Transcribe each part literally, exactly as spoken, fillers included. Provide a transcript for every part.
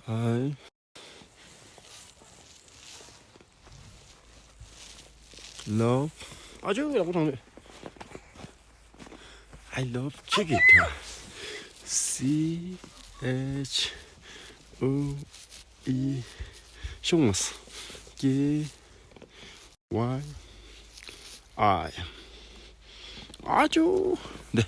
I love. ཨ་ཅོ་ཡག་པོ་དྲང་མེད། I love chicken. C H O E. ཤོང་མ་སོང་། K Y I. ཨ་ཅོ། འདི།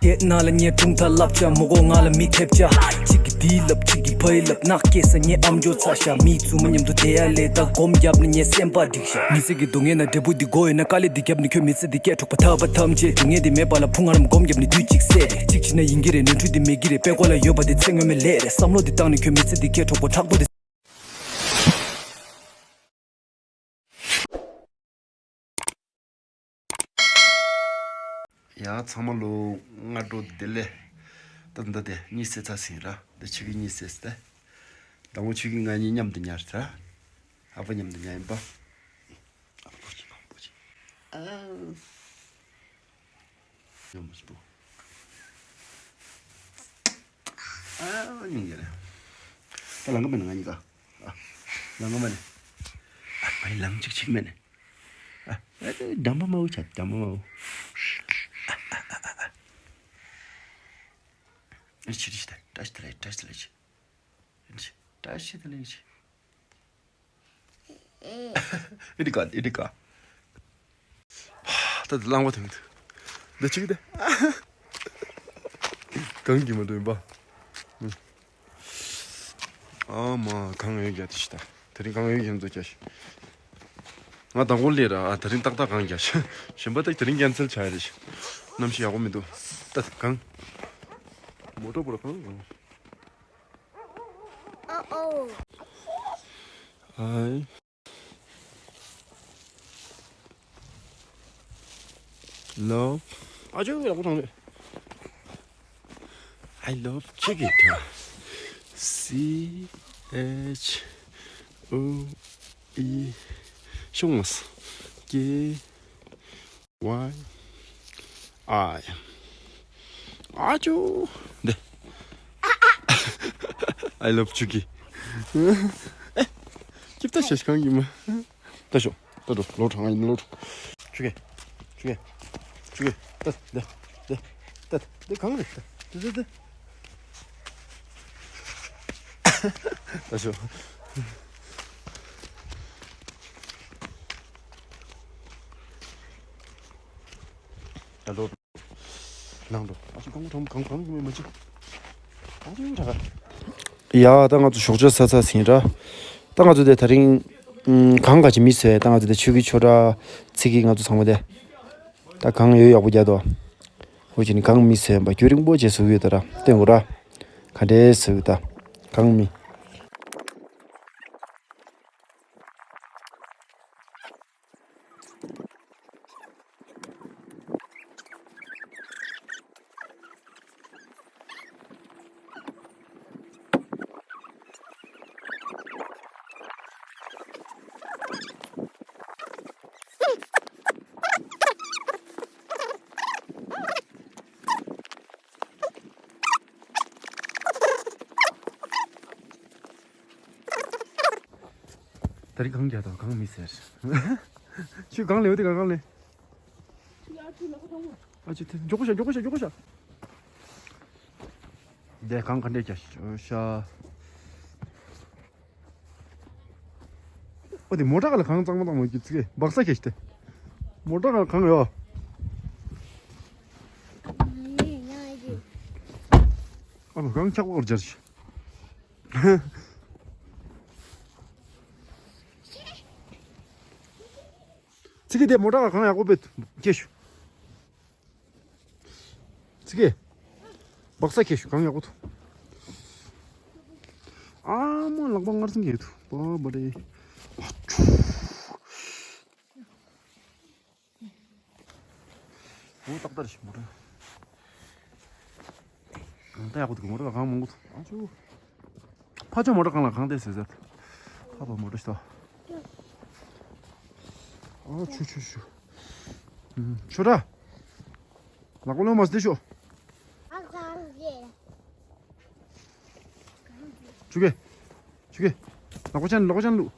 ཁྱེད་ན་ལ་ཉེ་དྲུང་ཐ་ལབ་བྱ་མོ་གོ་ང་ལ་མི་ཐེབས་བྱ། གཅིག་གི་དེའི་ལབ་གཅིག་གི་ཕའི་ལབ་ནག་སྐྱེས་ས་ཉེ་ཨམ་ཇོ་ཚ་ཤ། མིའི་བཙུན་མ་མཉམ་དུ་བསྡད་ཡ་ལས་ད་སྒོམ་བརྒྱབ་ན་ཉེ་སེམས་པ་འགྲིག་ཤ། མི་ཚེ་གི་སྡུག་བསྔལ་ན་འབྲས་བུ་འདི་དགོས་ཡོད་ན། དཀའ་ལས་འདི་བརྒྱབ་ན་ཁྱོད་མི་ཚེ་འདི་སྐྱེལ་འཕྲོག་པ་ཐར་པ་ཐམས་ཅད། སྡུག་བསྔལ་འདི་མེད་པ་ལ་ཕུང་ངར་མ་སྒོམ་བརྒྱབ་ནས་དུས་གཅིག་སད་རེད། གཅིག་བྱས་ན་ཡིན་གྱི་རེད། ནོར་འཁྲུལ་འདི་མེད་ཀྱི་རེད། དཔེ་མགོ་ལ་ཡོད་པ་འདི་ཚེ་སྔོན་མའི་ལས་རེད། བསམ་བློ་འདི་བཏང་ནས་ཁྱོད་མི་ཚེ་འདི་སྐྱེལ་འཕྲོག་པ་ཕྲག་དོག་འདི། ཡ་ཚང་མ་ལོ་སྔ་དྲོ་བདེ་ལེགས། ད་འདི་དེ་གཉིད་སད་ཚར་ཟིན་ར། འདི་ཆུ་གི་གཉིད་སད་ཟེར་ཏེ། དང་པོ་ཆུ་གི་ང་གཉིས་མཉམ་དུ་ཉལ་ཟེར་ར། ཨ་ཕ་མཉམ་དུ་ཉལ་ཡིན་པ། ཨ་ཕ་པོ་ཆེ་པོ་ཆེ། ཨ། ཡོང་མ་སྤུ། ཨ་ཉིན་རེ། ད་ལང་གི་མེད་ན་ང་གཉིས་ཀ། ཨ། ལང་གི་མེད་ན། ཨ་ཕའི་ལང་ཅིག་ཅིག་མེད་ན། ཨ། ཨ་འགྲམ་པ་མ་འུ་ཆ་འགྲམ་པ་མ་འུ། ཨ་ཨ་ཨ་ཨ། ཨ་ཆི་རི་ཆི་ད་བཀྲ་ཤིས་བདེ་ལེགས་བཀྲ་ཤིས་བདེ་ལེགས་ཆི། བཀྲ་ཤིས་བདེ་ལེགས་ཆི། ཨི་ཌི་ཀ་ཨི་ཌི་ཀ། ད་དེ་གླང་པོ་དེ་མི་འདུག་འདི་གཅིག་དེ། གང་གི་མ་འདུག་ཡིན་པ། ཨ་མ་གང་ཡོད་རྒྱ་དེ་ཤི་ད། དེ་རིང་གང་ཡོད་ཡིན་ཚོ་རྒྱ་ཤི། ང་དང་པོ་ལས་ར། ཨ་དེ་རིང་ཏག་ཏག་གང་རྒྱ་ཤི། གཞན་པ་ད་དེ་རིང་ཀན་སེལ་བྱ་ཡ་རེད་ཤི། གནམ་གཤིས་ཡག་པོ་མི་འདུག་ད་གང་། མོ་ཊ་པོ་ར་གང་། ཨ་ཨོ། ཨའི། ལོབ། ཨ་ཅོ་ཡག་པོ་དྲང་མེད། I love chicken. C H O E. ཤོང་མ་སོང་། K Y I. ཨ་ཅོ། འདི། I love ཆུ་གི། ཨེ། ཀིབ་ཏ་ཤེས་གང་གི་མ། ད་ཤོག་ད་འགྲོ་ལོ་གྲང་ཡིན་ལོ། ཆུ་གི། ཆུ་གི། ཆུ་གི། ད་འདི། འདི། ད་འདི་གང་རེད་ད། འདི་འདི་འདི། ད་ཤོག་ད་ལོ། ནང་དུ་ཨ་ཅེ་གང་གང་གང་གང་མི་མ་ཅིག་ཨ་ཅེ་ཡུ་ཁྲ་ཁ། ཡ་ད་ང་ཚོ་ཞོགས་ཇ་ཟ་ཚར་ཟིན་ར། ད་ང་ཚོ་དེ་ད་རིང་ཨམ་གང་ག་ཅིག་མི་ཟོས། ད་ང་ཚོ་དེ་ཆུ་གི་ཆོ་འདྲ་ཚིག་གི་ང་ཚོ་ཚང་མ་དེ་ད་གང་ཡོད་ཡག་པོ་རྒྱག་དོ། འོ་ཅི་ནི་གང་མི་ཟོས་པ་རྒྱུན་རིང་པོ་བྱས་ཟོ་གི་ཡོད་ད་ར། སྟོན་གོ་ར། ག་འདྲས་ཟོ་གི་ད་གང་མི། ད་རིང་གང་རྒྱག་དང་གང་མི་ཟེར། ཁྱོད་གང་ལེ་འོ་དེ་གང་གང་ལེ། ཨ་ཅེ་དེ་མགྱོགས་པོ་བྱ་མགྱོགས་པོ་བྱ་མགྱོགས་པོ་བྱ། དེ་གང་ག་འདྲས་རྒྱག་ཤ། ཨོ་དེ་མོ་ཊ་ག་ལ་གང་གཙང་མ་གཙང་མ་གྱི་ཚིག་སྦག་ས་ཁེ་ཤི་དེ། མོ་ཊ་ག་ལ་གང་ཡོད། ཨ་ལ་གང་འཁྱག་པ་སྦྱར་ཤི། ཚིག་གི་དེ་མོ་ཊ་ག་གང་ཡག་པོ་བེད་ཁེ་ཤི། ཚིག་གེ། སྦག་ས་ཁེ་ཤུ་གང་ཡག་པོ་འདུག་ཨ་མ་ལག་པ་ངར་སིང་གེ་འདུག་པ་པ་རེ། ཨ་ཆུ། འོ་ཏག་ཏག་རེ་ཞིག་མོ་ཊ། གང་ལྟ་ཡག་པོ་འདུག་མོ་ཊ་གང་མང་པོ་འདུག་ཨ་ཆུ། ཕ་ཆོ་མོ་ཊ་གང་ལ་གང་ལྟས་ཟེར་ཟེར། ཕ་པ་མོ་ཊ་ཤི་ཏོ། ཨ་ཆུ་ཆུ་ཆུ། ཆུ་ར། ལག་པ་ལོ་མ་སྟེ་ཤོ། ཨ་གང་གི། ཆུ་གེ། ཆུ་གེ། ལག་པ་ཅན་ལག་པ་ཅན་ལུ།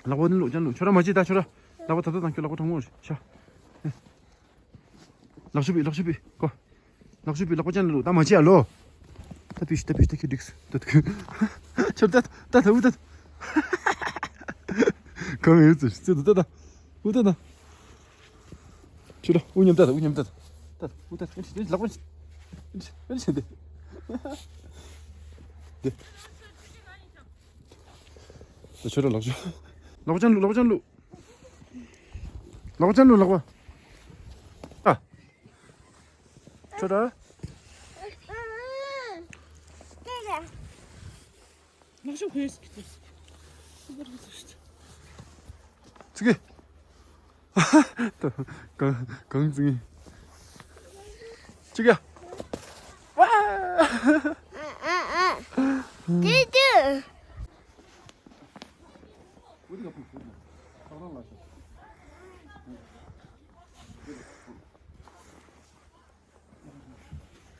ལག་པ་ནི་ལུ་ཅན་ལུ། ཁྱོད་ར་མ་བྱེད་ད་ཁྱོད་ར། ལག་པ་ད་ད་དང་ཁྱོད་ལག་པ་གྲང་མོ་རེད་ཤ། ལག་ཤུ་པི་ལག་ཤུ་པི་ཀོ། ལག་ཤུ་པི་ལག་པ་ཅན་ལུ་ད་མ་བྱེད་ཨ་ལོ། ད་པིཤ་ད་པིཤ་ད་ཁྱོད་འགྲིགས་ད་ད། ཁྱོད་ད་ད་ད་འུ་ད། གང་ཡོད་ཚུལ་ཚུལ་ད་ད། འུ་ད་ད། ཁྱོད་ད་འུ་མཉམ་ད་ད་འུ་མཉམ་ད་ད། ད་འུ་ད་ཨེ་ལག་པ་ཨེ་ཨེ་ད། དེ། ད་ཁྱོད་ད་ལག་ཤུ། ལག་པ་ཅན་ལུ་ལག་པ་ཅན་ལུ། ལག་པ་ཅན་ལུ་ལག་པ། ཨ། ཁྱོད་ད། ལག་ཤུ་གོས་སི་ཁྱོད་ད། ཚིག་གེ། ད་གང་གང་ཚིག་གེ། ཚིག་གེ། ཝ། ཨ་ཨ་ཨ། དེ་དེ།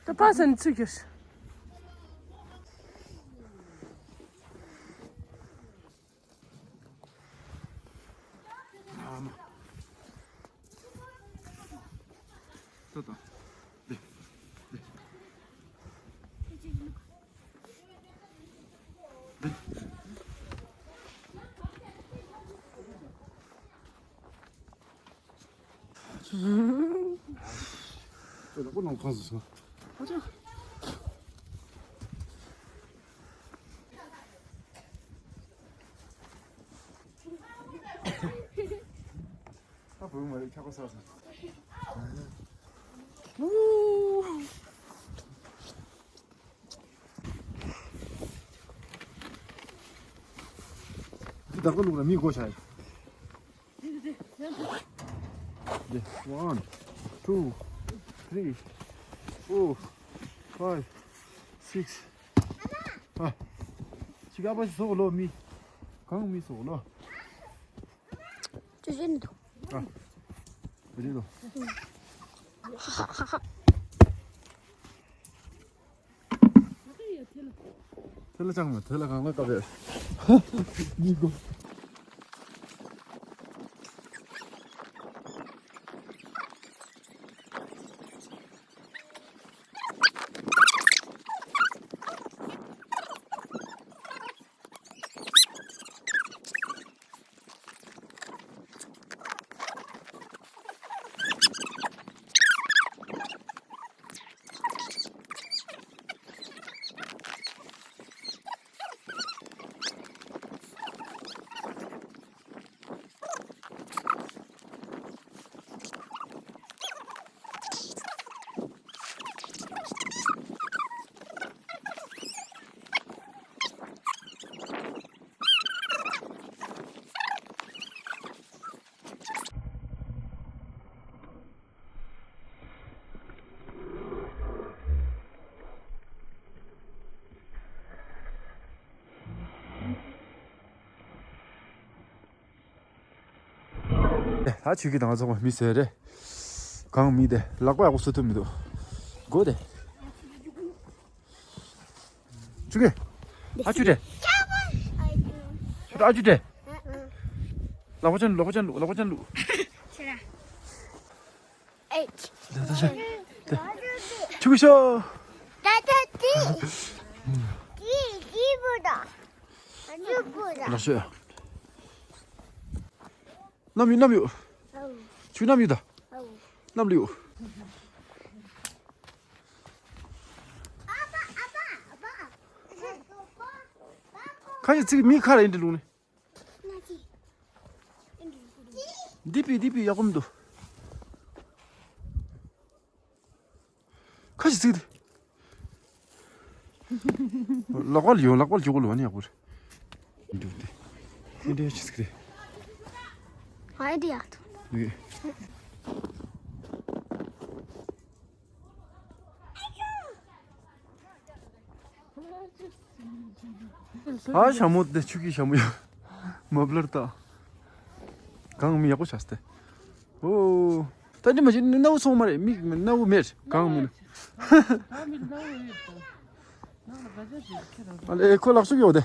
ད་པ་སན་ཚུགས་ཀྱི། ཏོ་ཏོ། དེ། དེ། དེ། ཁྱོད་ལ་ཀོ་ནང་ཁང་ཟིག་སོང་། ཨ་ཅག་ད་བུ་མ་རེད་ཁྱ་ཁོ་ས་སོང་། འདི་བདག་པོ་ལུག་ལ་མི་སྒོ་བྱ་ཡི། འདི་one, two, three, four, five, six. ཨ། ཅི་ག་པ་ཞིག་སོགས་ལོ་མི། གང་མི་སོགས་ལོ། ཅི་བྱེད་འདུག་ཨ། བྱེད་འདུག་དེ་ལ་ཅང་མེད་དེ་ལ་གང་ལ་བཀབ་ཡོད། མི་དགོས། ད་ཆུ་ཁྱི་དང་ཚོགས་པ་མི་ཟེར་རེད། གང་མི་དེ་ལག་པ་ཡག་པོ་བཟོ་ཐུབ་མི་འདུག་སྒོ་དེ། ཆུ་ཁྱི། ཨ་ཆུ་དེ། ཨ་ཆུ་དེ། ལག་པ་ཅན་ལུ་ལག་པ་ཅན་ལུ་ལག་པ་ཅན་ལུ། ཨེ། ཆུ་ཁྱི་ཤོ། ད་ད་དེ། དེ་དེ་བུ་ད། ལག་ཤོ། ནམ་ཡོད་ནམ་ཡོད། ཆུ་ནམ་ཡོད་ད། ནམ་ལ་ཡོད། ཁ་ཡི་ཚིག་མི་ཁ་ར་ཡིན་འདྲི་ལུང་ནི། འདི་པི་འདི་པི་ཡག་པོ་མི་འདུག་ཁ་ཅིག་ཚིག་དེ། ལག་པ་ལ་ཡོང་ལག་པ་ལ་འཇུག་གོ་ལོ་ཨ་ནི་ཡག་པོ་རེད། འདུག་སྟེ། འདི་འདྲའི་ཆི་ཟིག་རེད། ཨ་འདི་ཡག་ཐུ། འདི། ཨ་ཞྭ་མོ་དེ་ཆུ་གི་ཞྭ་མོ་ཡ། མ་བླར་ད། གང་མི་ཡག་པོ་བྱས་ཏེ། ཨོ། ད་འདི་མ་བྱེད་ནའུ་སོང་མ་རེད་མི་ནའུ་མེར་གང་མི། ཨ་མི་ནའུ་ཡོད་ད། ཨ་ལེ་ཁོ་ལག་ཤུབས་ཡོད་དེ།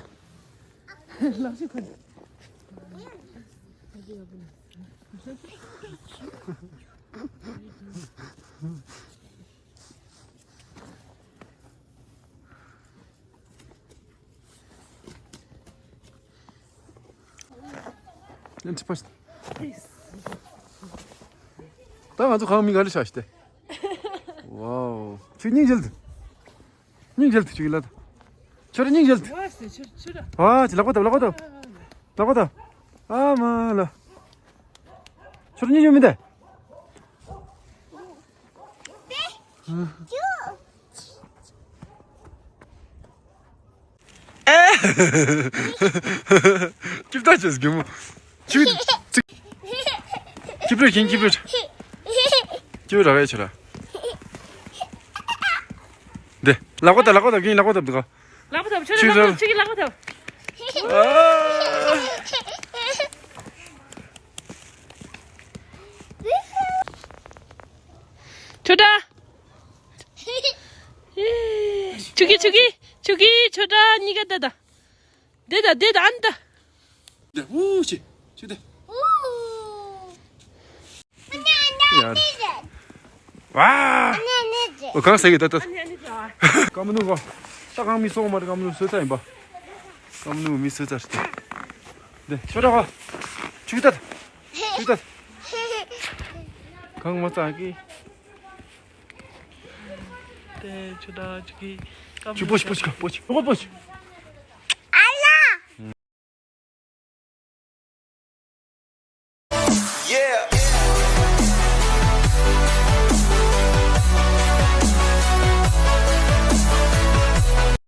ཡིན་ཅི་པ། ད་ང་ཚོ་ཁང་མིག་ག་རེ་ཆགས་ཤི་སྟེ། ཝའོ། ཁྱོད་སྙིང་རྗེ་ལ། སྙིང་རྗེ་ལ་ཁྱོད་ལ། ཁྱོད་སྙིང་རྗེ་ལ། ཝ་ཅི་ལག་པ་ཐབ་ལག་པ་ཐབ། ལག་པ་ཐབ། ཨ་མ་ལ། ཁྱོད་སྙིང་རྗེ་མི་འདུག་ཨེ། སྐྱིབས་ད་ཅེས་གི་མོ། ཅིག་ཅིག་སྐྱིབས་རེ་ཁྱིན་སྐྱིབས་རེ། སྐྱིབས་ར་བས་ཆོ་ར། འདི་ལག་པ་ད་ལག་པ་ད་གིན་ལག་པ་ད་འདི་ག་ལག་པ་ཐབ་ཆོ་ར་ཅིག་ལག་པ་ཐབ་ཆོ་གི་ལག་པ་ཐབ། ཆོ་ར། ཆོ་གི་ཆོ་གི་ཆོ་གི་ཆོ་ར་གཉིས་ཀ་ད་ད། དེ་ད་དེ་ད་ཨན་ད། དེ་ཧུ་ཅི་ཅི་དེ། ཡར། ཝ། ཨོ་གང་ཟེར་གི་ད་ད། ཀ་མ་ནུ་གོ། ད་གང་མི་སོང་མ་རེད། ཀ་མ་ནུ་སོས་ཚ་ཡིན་པ། ཀ་མ་ནུ་མི་སོས་ཚ་རེད། དེ་ཆོ་ར་གོ། ཆུ་ད། ཆུ་ད། གང་མ་ཚ་གི། དེ་ཆུ་ད་ཆུ་གི། ཆུ་པོ་ཆུ་པོ་ཆུ་པོ་ཆུ་པོ་ཆུ།